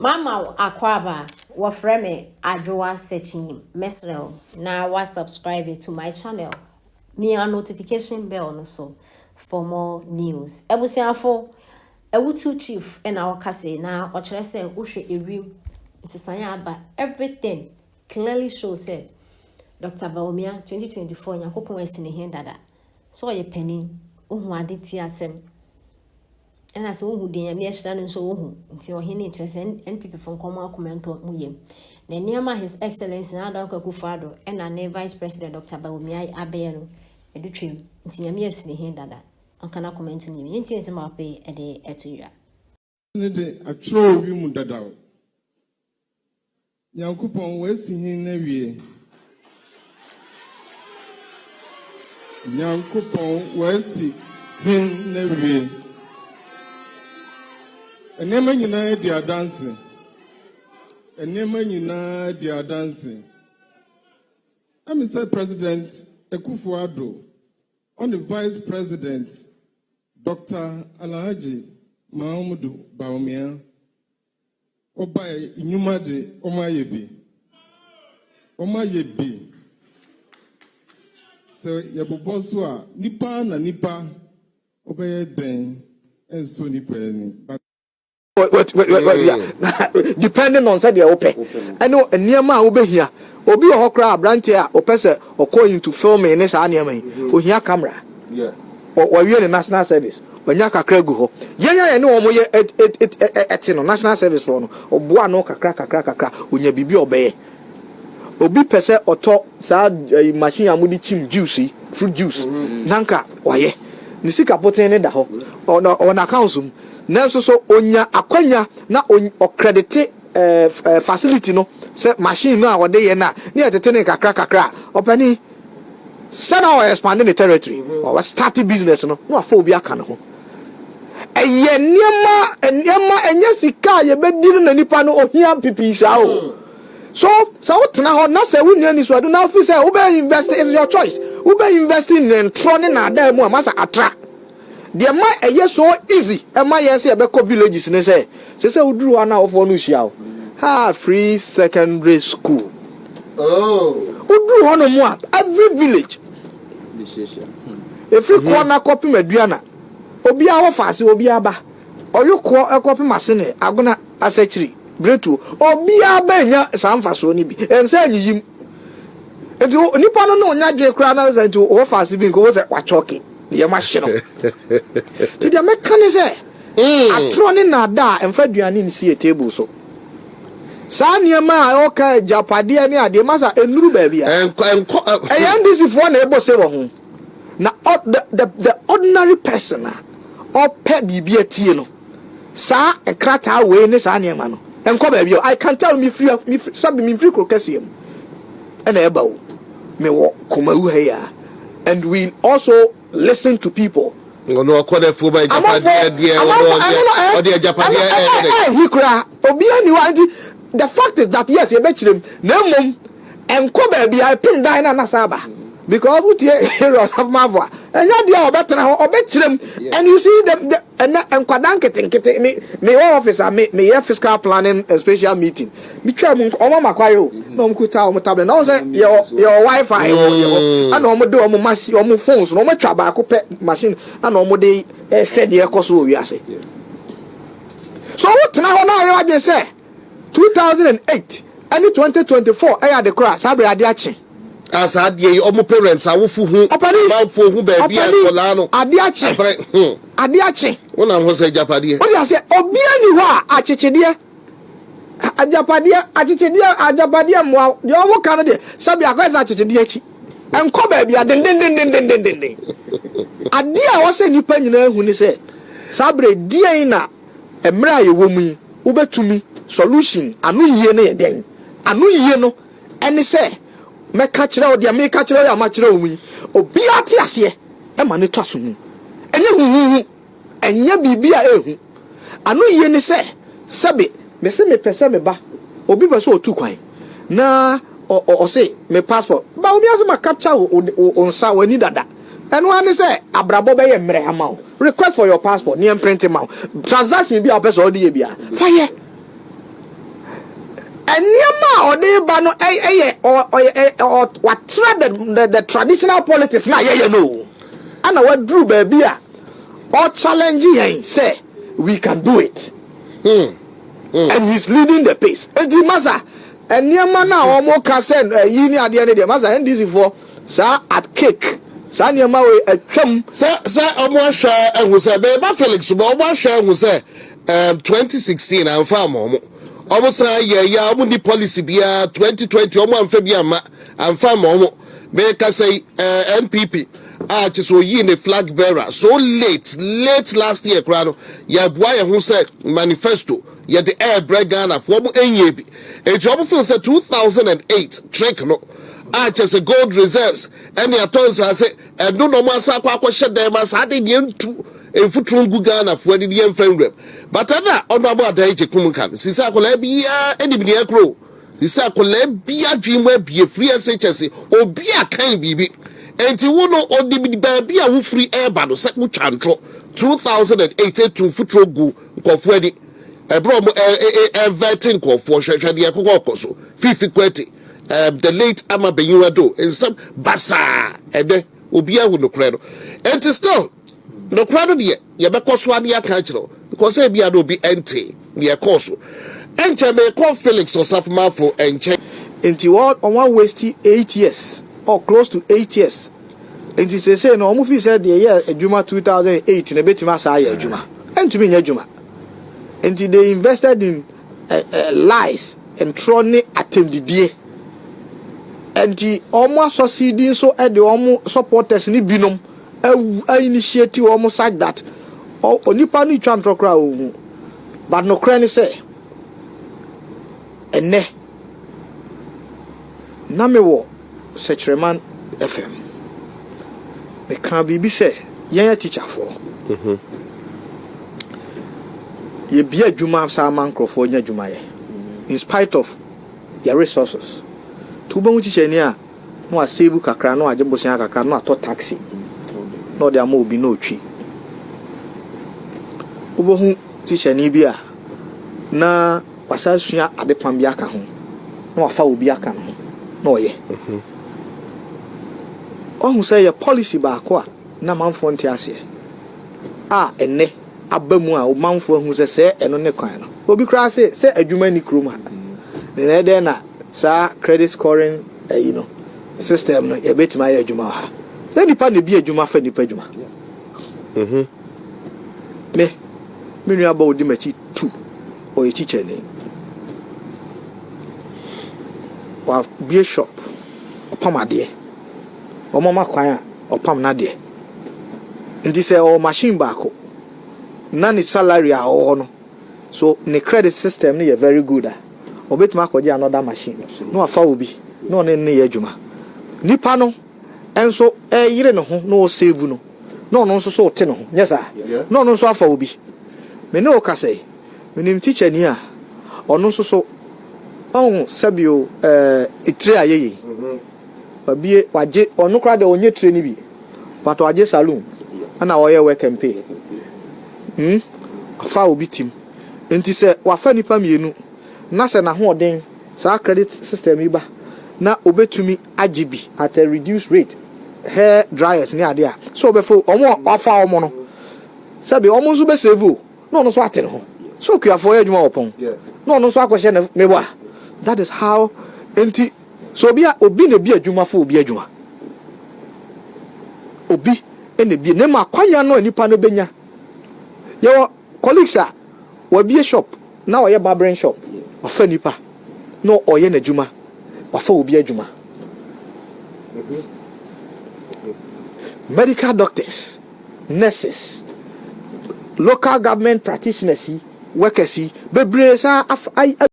Mama wo akwaaba, wɔfrɛ me Adwoa Sekyim, mɛsrɛ wo na wa subscribe to my channel, mia notification bell no so for more news. Abusuafo, Awutu chief na ɔka sei na ɔkyerɛ sɛ wohwɛ ewim nsesaeɛ a aba everything clearly show sɛ Dr. Bawumia 2024 Nyankopɔn asi ne hen dada sɛ ɔyɛ panin, ohu ade tie asɛm. Ɛna sɛ wohu deɛ Nyame ahyira no nso wohu. Nti ɔhene kyerɛ sɛ NPP fo nkɔmɔ akoma ntɔ mu yam. Na nneɛma His Excellency Nana Dankwa Akufo-Addo ɛna ne Vice President Dr. Bawumia abɛyɛ no ɛdo twam. Nti Nyame asi ne hen dada. Ɔnka n'akoma nto ne yam. Yɛntie nsɛm a papa yi ɛde ɛto dwa. Ne de atwerɛ wɔ wi mu dadaw. Nyankopɔn wasi hin na wie. Nyankopɔn wasi hin na wie. Nneɛma nyinaa di adanse. Nneɛma nyinaa di adanse. Ɛmi sɛ President Akufo-Addo ɔne Vice President Dr. Alhaji Mahamudu Bawumia ɔbaa nnwuma de ɔmo ayɛ bi. Ɔmo ayɛ bi. Sɛ yɛbobɔ so a, nipa na nipa ɔbɛyɛ dɛn ɛnso nipa ani. But Depending on sɛdeɛ wopɛ ɛne nneɛma a wobɛhia. Obi wɔ hɔ koraa, aberanteɛ a ɔpɛ sɛ ɔkɔ into filming ne saa nneɛma yi, ohia camera. Wɔwie ne national service, ɔnya kakra gu hɔ. Yɛn a yɛne wɔn yɛ ɛte no national service foɔ no, ɔboa no kakra kakra kakra, onya biribi a ɔbɛyɛ. Obi pɛ sɛ ɔtɔ saa machine a wɔde kyim juice yi, fruit juice, nanka wayɛ ne sika poten ne da hɔ ɔna ɔwɔ n'account mu. Nanso so onya akwanya na ɔcredite ɛɛ ɛɛ facility no sɛ machine no a wɔde yɛ no a ne yɛ tete ne kakra kakra a ɔpɛni sɛ na ɔyɛ expand ne territory, ɔwɔ start business no na wafa obi aka ne ho. Ɛyɛ nneɛma ɛnyɛ sika a yɛbɛdi no na nipa no ohia pipii saa o. So sɛ wotena hɔ na sɛ wonni ani so ado na ofi sɛ wobɛ invest, it's your choice. Wobɛ invest in ntorɔ ne naadaa mu a, masa atra deɛ ma ɛyɛ so easy ɛma yɛn sɛ yɛbɛkɔ villages ne sɛ woduru hɔ na awofoɔ no hyia wo ha, free secondary school. Woduru hɔ nom a, every village efiri koɔ na kɔpem Aduana, obiara wɔ faase, obiara ba ɔyokoɔ ɛkɔpem Asene, Agona, Asɛkyiri, Biretuo, obiara bɛnya saa mfasoɔ no bi. Ɛnsɛ anyiyim nti nipa no ne onya dwe koraa na sɛ nti wɔ faase bi nko wɔ sɛ wakyɔke ne yɛm ahye no. Nti deɛ mɛka ne sɛ atorɔ ne nada a ɛmfa aduane nsi yɛ table so, saa nneɛma a ɛwɔka agyapadeɛ ne adeɛ masa ɛnuru baabi a ɛnkɔ ɛnkɔ. Ɛyɛ NDC foɔ na ɛbɔ se wɔ ho na the ordinary person a ɔpɛ biribi atie no, saa nkrataa wei ne saa nneɛma no ɛnkɔ baabi a. I can tell, me firi me firi sabi me firi kuro kɛseɛ mu ɛna ɛba o, mewɔ Kumawu ha yi a, and we also listen to people. Ɔno ɔkɔ dɛ fo ba agyapadeɛ deɛ ɔno ɔde agyapadeɛ ɛyɛ dɛ. Ɛhi koraa obiara ni hɔ. Nti the fact is that yes, yɛbɛkyerɛ mu na mmom ɛnkɔ baabi a ɛpem dan na nasa aba because wotie area ɔsafomafo a, ɛnyɛ adeɛ a ɔbɛtena hɔ ɔbɛkyerɛ mu. And you see the ɛnɛ nkwadaa nketenkete, me wɔ office a me yɛ fiscal planning and special meeting, me twa mu, ɔmo ama kwae o, na ɔmo kuta ɔmo tablet na ɔmo sɛ yɛwɔ WiFi wɔ yɛwɔ, ɛna ɔmo de ɔmo machine, ɔmo phones na ɔmo atwa baako pɛ machine, ɛna ɔmo de ɛhwɛ deɛ ɛkɔ so wɔ wiase. So wotena hɔ na ayɛ wadwene sɛ 2008 ɛne 2024 ɛyɛ ade koraa, saa bere ade akye. A saa adeɛ yi, ɔmo parents, awofo hu. Ɔpani. Amanfoɔ hu baabi a Ɔpani. nkɔlaa no Ade akye. abrɛ. Ade akye. Wonam hɔ sɛ agyapadeɛ. Wote aseɛ, obiara ni hɔ a akyekyedeɛ agyapadeɛ, akyekyedeɛ agyapadeɛ mmoa deɛ ɔmo ka no deɛ, sɛbi akɔyɛ sɛ akyekyedeɛ akyi nkɔ baabi a dendendendendendenden. Adeɛ a wɔsɛ nipa nyinaa hu ne sɛ saa bere deɛn na mmerɛ a yɛwɔ mu yi wobɛtumi solution ano yie no yɛ dɛn. Ano yie no ɛne sɛ mɛka kyerɛ wo deɛ meka kyerɛ wo yɛ a makyerɛ wo mu yi, obiara te aseɛ ɛma ne tɔ so mu. Ɛnyɛ huhuhu, ɛnyɛ biribi a ɛɛhu. Ano yie ne sɛ sɛbe mese mepɛ sɛ meba, obi pɛ sɛ ɔtu kwan na ɔse me passport ba omi ase ma capture wo nsa w'ani dada. Ɛno ara ne sɛ abrabɔ bɛyɛ mmerɛ ama wo. Request for your passport ne yɛn print ma wo. Transaction bi a wopɛ sɛ ɔde yɛ bia fa yɛ. Nneɛma a ɔde ba no ɛyɛ ɔyɛ ɔ watra the traditional politics na yɛyɛ no, ɛna waduru baabi a ɔchallenge yɛn sɛ we can do it and he is leading the pace. Eti masa, nneɛma no a wɔn ka sɛ ɛyi ne adeɛ ne deɛ, masa, NDC foɔ saa at cake, saa nneɛma wei atwam. Sɛ ɔmo ahwɛ ɛhu sɛ bɛɛba Felix bɔ, ɔmo ahwɛ ɛhu sɛ 2016 anfa ama ɔmo, ɔmo san yɛ ya, ɔmo ni policy biara. 2020 ɔmo anfa bi ama, anfa ama ɔmo. Bɛɛka sɛ NPP a kyerɛ sɛ oyii ne flag bearer so late, late last year koraa no, yɛboa yɛn ho sɛ manifesto yɛde ɛɛbrɛ Ghana foɔ, ɔmo ɛnyɛ bi. Eti ɔmo feel sɛ 2008 trick no a kyerɛ sɛ gold reserves ɛne atɔ nsase ɛno na ɔmo asa akɔ akɔhyɛ dan mu asa ade deɛ ntu mfuturo ngu Ghana foɔ de deɛ mfa nwuram. But ɛna ɔno abo adan gye kum ka no sisi akwadaa biara ɛnim deɛ kuro sisi akwadaa bi adwene mu abie free SHS, obi a kan biribi nti wo no ɔde baabi a wofiri ɛɛba no sɛ wotwa ntorɔ 2008 etu mfuturo gu nkɔfoɔ ani ɛbrɛ ɔmo ɛ ɛ ɛvɛte nkɔfoɔ. Hwɛhwɛ deɛ ɛkokɔ ɔkɔ so Fiifi Kwetey, the late Ama Benyiwa Do, nsɛm basaa. Ɛdɛ obi ahu nokorɛ no, nti still nokorɛ no deɛ yɛbɛkɔ so ade aka akyerɛ wo because ebi a na obi ɛnte deɛ ɛkɔɔ so. Ɛnkyɛn mɛkɔ Felix Ɔsafomafo ɛnkyɛn. Nti wɔn wɔn waste 8 years or close to 8 years. Nti sese no wɔn fi sɛ deɛ yɛ adwuma 2008 na ebetumi asa ayɛ adwuma, ɛntumi nyɛ adwuma. Nti they invested in lies, ntorɔ ne atɛmdidie. Nti wɔn asɔsidi nso de wɔn supporters ne binom awu initiate wɔn such that onipa no twa ntorɔ koraa ohun. But nokorɛ ne sɛ ɛnɛ na mewɔ Sɛkyerɛman FM, meka biribi sɛ yɛn yɛ tikyafoɔ, yɛbia adwuma saa ma nkurɔfoɔ nya adwuma yɛ in spite of yɛ resources. Nti wobɛhu tikyani a na wasave kakra na wagye bosea kakra na watɔ taxi na ɔde ama obi na ɔtwi. Wobɛhu tikyani bi a na wasa sua adepam bi aka ho na wafa obi aka ne ho na ɔyɛ. Ɔhu sɛ yɛ policy baako a na manfoɔ nte aseɛ a ɛnɛ aba mu a manfoɔ ahu sɛ ɛno ne kwan no. Obi koraa se sɛ adwuma ni kurom ha na ɛdɛn na saa credit scoring ɛyi no system no yɛbɛtumi ayɛ adwuma wɔ ha sɛ nipa na ebi adwuma fa nipa adwuma. Me nua ba odi m'akyi tu, ɔyɛ tikyani, wabue shop, ɔpam adeɛ, ɔmama kwan a ɔpam n'adeɛ. Nti sɛ ɔwɔ machine baako na ne salary a ɔwɔ hɔ no so, ne credit system no yɛ very good a, ɔbɛtumi akɔgye another machine na wafa obi na ɔne no yɛ adwuma. Nipa no nso ɛyere ne ho na ɔsave no na ɔno nso so ɔte ne ho nyɛ saa na ɔno nso afa obi. Me ne wo kasa yi, menim teacher ni a ɔno nso so ɔho sɛbio etire a yɛyɛ yi wabie, wagye. Ɔno koraa deɛ ɔnyɛ tire no bi but wagye saloon ɛna ɔyɛ work and pay. Afa obi tim. Nti sɛ wafa nipa mmienu na sɛ n'ahoɔden saa credit system yi ba na obetumi agye bi at a reduced rate, hair dryers ne adeɛ a so ɔbɛfo ɔmo a wafa ɔmo no, sɛbi ɔmo nso bɛ save o, na ɔno nso ate ne ho so okuafoɔ yɛ adwuma wɔ pɔn na ɔno nso akɔhyɛ ne mebɔ a. That is how. Nti so obi a obi na ebi adwuma fo obi adwuma, obi na ebi ne ma akwanya no a nipa no benya. Yɛwɔ colleagues a wabie shop na ɔyɛ barbering shop, wafa nipa na ɔyɛ n'adwuma, wafa obi adwuma. Medical doctors, nurses, local government practitioners yi, workers yi bebree saa.